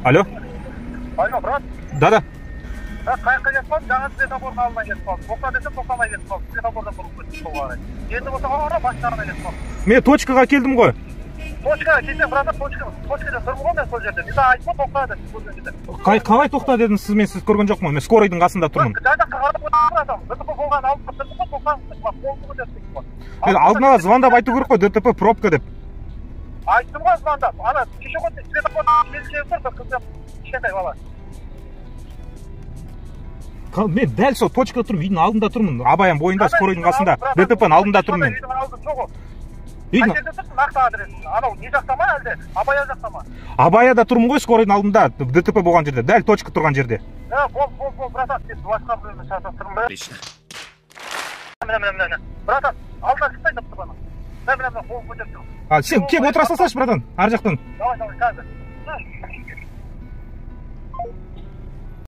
Алло. Алло, брат. Да-да. Қаяққа кетіп қалдым? Жаңа светофордың алдына кетіп қалдым. Тоқта десем, тоқтамай кетіп қалдым. Светофордан бұрылып кеттім солға қарай. Енді болса ана бас жағына кетіп қалдым. Мен точкаға келдім ғой. Точкаға келсең, братан, точкада тұрмын ғой мен сол жерде. Мен саған айттым ғой, тоқта деп, көрген жерде. Қалай тоқта дедіңіз сіз, мен сізді көрген жоқпын. Мен скорыйдың қасында тұрмын. Жан жаққа қарап отырмын, братан. ДТП болған алып тұрдым ғой, тоқтаңыз деп, қолымды көтеріп тұрмын ғой. Енді алдын ала звондап айту керек қой, ДТП пробка деп. Айттым ғой звондап. Ана пешеход светофор келіп тұр, бір қызбен кішкентай бала. Мен дәл сол точкада тұрмын, үйдің алдында тұрмын. Абаян бойында, скорыйдың қасында, ДТП-ның алдында тұрмын мен. Үйдің алдында жоқ ол. Қай жерде тұрсың, нақты адрес? Анау не жақта ма, әлде Абая жақта ма? Абаяда тұрмын ғой, скорыйдың алдында, ДТП болған жерде, дәл точка тұрған жерде. Бол, бол, бол, братан, сен басқа біреумен шатастырдың ба? Отлично. Міне, міне, міне, братан, алдынан шықпай ДТП-ны. Міне, міне, міне, қолын көтеріп тұр. А, сен келіп отыра салсайшы, братан, ар жақтан. Давай, давай, қазір.